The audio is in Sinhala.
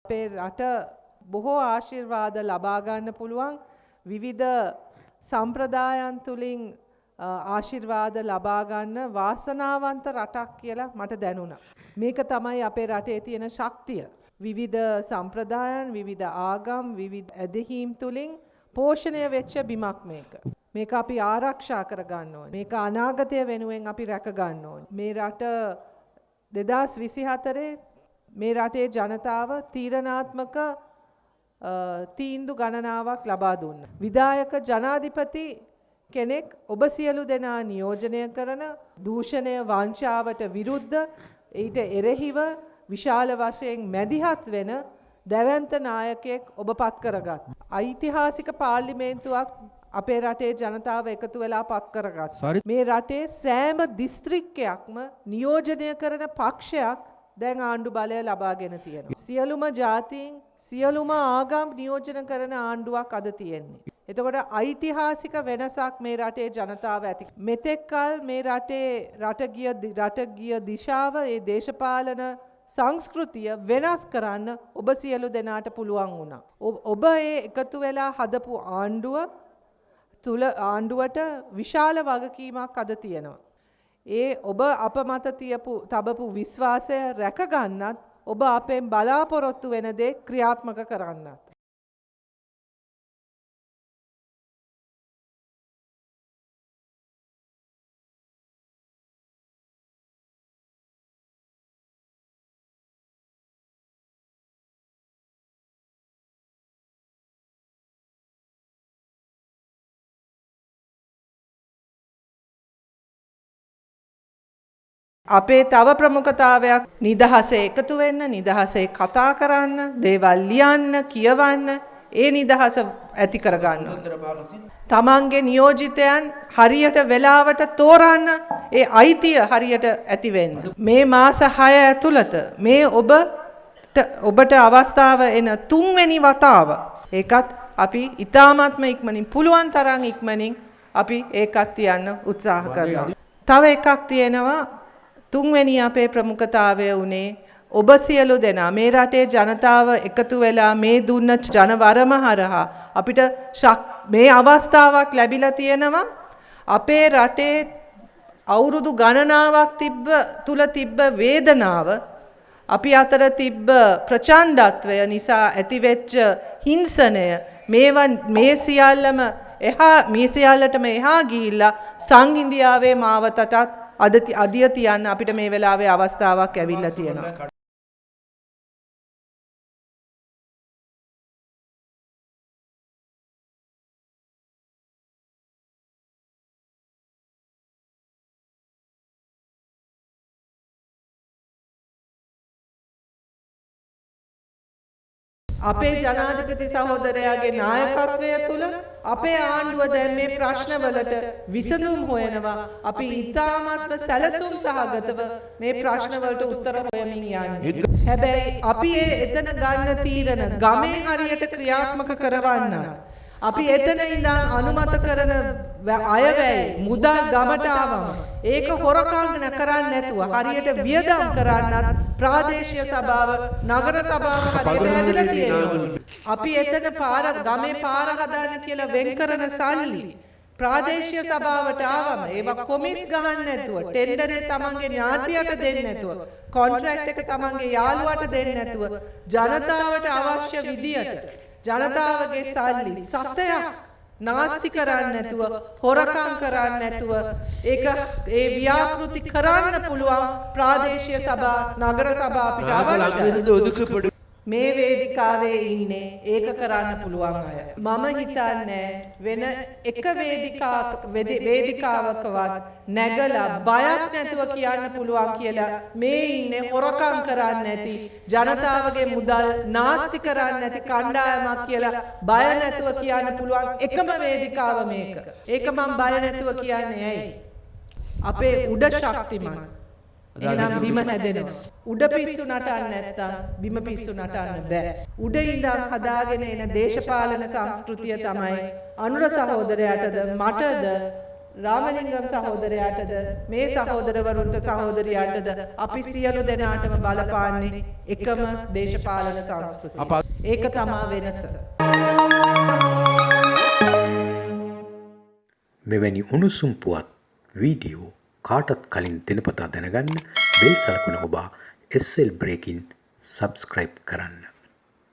අපේ රට බොහෝ ආශිර්වාද ලබා ගන්න පුළුවන් විවිධ සම්ප්‍රදායන් තුලින් ආශිර්වාද ලබා ගන්න වාසනාවන්ත රටක් කියලා මට දැනුණා. මේක තමයි අපේ රටේ තියෙන ශක්තිය. විවිධ සම්ප්‍රදායන්, විවිධ ආගම්, විවිධ ඇදහිීම් තුලින් පෝෂණය වෙච්ච බිමක් මේක. මේක අපි ආරක්ෂා කරගන්න ඕනේ. මේක අනාගතය වෙනුවෙන් අපි රැක ගන්න ඕනේ. මේ රට 2024 මේ රටේ ජනතාව තීරණාත්මක තීන්දු ගණනාවක් ලබා දුන්නා. විධායක ජනාධිපති කෙනෙක් ඔබ සියලු දෙනා නියෝජනය කරන දූෂණය වංචාවට විරුද්ධ ඊට එරෙහිව විශාල වශයෙන් මැදිහත් වෙන දැවැන්ත නායකයෙක් ඔබ පත් කරගත්. ඓතිහාසික පාර්ලිමේන්තුවක් අපේ රටේ ජනතාව එකතු වෙලා පත් කරගත්. මේ රටේ සෑම දිස්ත්‍රික්කයක්ම නියෝජනය කරන පක්ෂයක් දැන් ආණ්ඩු බලය ලබාගෙන තියෙනවා. සියලුම ජාතීන් සියලුම ආගම් නියෝජන කරන ආණ්ඩුවක් අද තියෙන්නේ. එතකොට ඓතිහාසික වෙනසක් මේ රටේ ජනතාව ඇති. මෙතෙක් කල් මේ රටේ රට ගිය දිශාව, ඒ දේශපාලන සංස්කෘතිය වෙනස් කරන්න ඔබ සියලු දෙනාට පුළුවන් වුණා. ඔබ ඒ එකතු වෙලා හදපු ආණ්ඩුව තුල ආණ්ඩුවට විශාල වගකීමක් අද තියෙනවා. ඒ ඔබ අප මත තබපු විශ්වාසය රැකගන්නත් ඔබ අපෙන් බලාපොරොත්තු වෙන දේ ක්‍රියාත්මක කරන්නත්. අපේ තව ප්‍රමුඛතාවයක් නිදහසේ එකතු වෙන්න, නිදහසේ කතා කරන්න, දේවල් ලියන්න, කියවන්න, ඒ නිදහස ඇති කරගන්න. තමන්ගේ නියෝජිතයන් හරියට වෙලාවට තෝරන්න, ඒ අයිතිය හරියට ඇති වෙන්න. මේ මාස 6 ඇතුළත මේ ඔබට අවස්ථාව එන තුන්වෙනි වතාව. ඒකත් අපි ඉතාමත්ම ඉක්මනින්, පුළුවන් තරම් ඉක්මනින් අපි ඒකත් තියන්න උත්සාහ කරනවා. තව එකක් තියෙනවා. තුන්වෙනි අපේ ප්‍රමුඛතාවය වුණේ ඔබ සියලු දෙනා මේ රටේ ජනතාව එකතු වෙලා මේ දුන්න ජනවරම හරහා අපිට මේ අවස්ථාවක් ලැබිලා තියෙනවා. අපේ රටේ අවුරුදු ගණනාවක් තුල තිබ්බ වේදනාව, අපි අතර තිබ්බ ප්‍රචණ්ඩත්වය නිසා ඇතිවෙච්ච හිංසනය, මේ සියල්ලම එහා, මේ සියල්ලටම එහා ගිහිල්ලා සංහිඳියාවේ මාවතටත් අද අඩිය තියන්න අපිට මේ වෙලාවේ අවස්ථාවක් ඇවිල්ලා තියෙනවා. අපේ ජනාධිපති සහෝදරයාගේ නායකත්වය තුළ අපේ ආණ්ඩුව දැන් මේ ප්‍රශ්නවලට විසඳුම් හොයනවා. අපි ඉතාමත්ම සැලසුම් සහගතව මේ ප්‍රශ්නවලට උත්තර හොයමින් යන්නේ. හැබැයි අපි ඒ එතන ගන්න තීරණ ගමේ හරියට ක්‍රියාත්මක කරවන්න, අපි එතන ඉඳන් අනුමත කරන අයවැය මුදල් ගමට ආවම ඒක හොරකම් කරන්නේ නැතුව හරියට වියදම් කරන්නත් ප්‍රාදේශීය සභාව, නගර සභාව හරියට හැදිලා තියෙනවා. අපි එතන පාර, ගමේ පාර හදන්න කියලා වෙන් කරන සල්ලි ප්‍රාදේශීය සභාවට ආවම ඒවා කොමිස් ගහන්න නැතුව, ටෙන්ඩරේ තමන්ගේ ඥාතියට දෙන්න නැතුව, කොන්ට්‍රැක්ට් එක තමන්ගේ යාළුවාට දෙන්න නැතුව, ජනතාවට අවශ්‍ය විදියට ජනතාවගේ සල්ලි සතයක් නාස්ති කරන්නේ නැතුව, හොරකම් කරන්නේ නැතුව, ඒක ඒ ව්‍යාපෘති කරන්න පුළුවන් ප්‍රාදේශීය සභා, නගර සභා අපිට අවශ්‍යයි. මේ වේදිකාවේ ඉන්නේ ඒක කරන්න පුළුවන් අය. මම හිතන්නේ වෙන එක වේදිකාවකවත් නැගලා බයක් නැතුව කියන්න පුළුවන් කියලා මේ ඉන්නේ හොරකම් කරන්නේ නැති, ජනතාවගේ මුදල් නාස්ති කරන්නේ නැති කණ්ඩායමක් කියලා බය නැතුව කියන්න පුළුවන් එකම වේදිකාව මේක. ඒක මම බය නැතුව කියන්නේ ඇයි? අපේ උඩ ශක්තිමත්. එහෙනම් බිම හැදෙනවා. උඩ පිස්සු නටන්න නැත්තම් බිම පිස්සු නටන්න බෑ. උඩ ඉඳන් හදාගෙන එන දේශපාලන සංස්කෘතිය තමයි අනුර සහෝදරයාටද මටද රාමලිංගම් සහෝදරයාටද මේ සහෝදරවරුන්ට සහෝදරියන්ටද අපි සියලු දෙනාටම බලපාන්නේ එකම දේශපාලන සංස්කෘතිය. ඒක තමා වෙනස. මෙවැනි උණුසුම් පුවත්, වීඩියෝ කාටත් කලින් දිනපතා දැනගන්න බෙල් සලකුණ ඔබා SL Breaking subscribe කරන්න.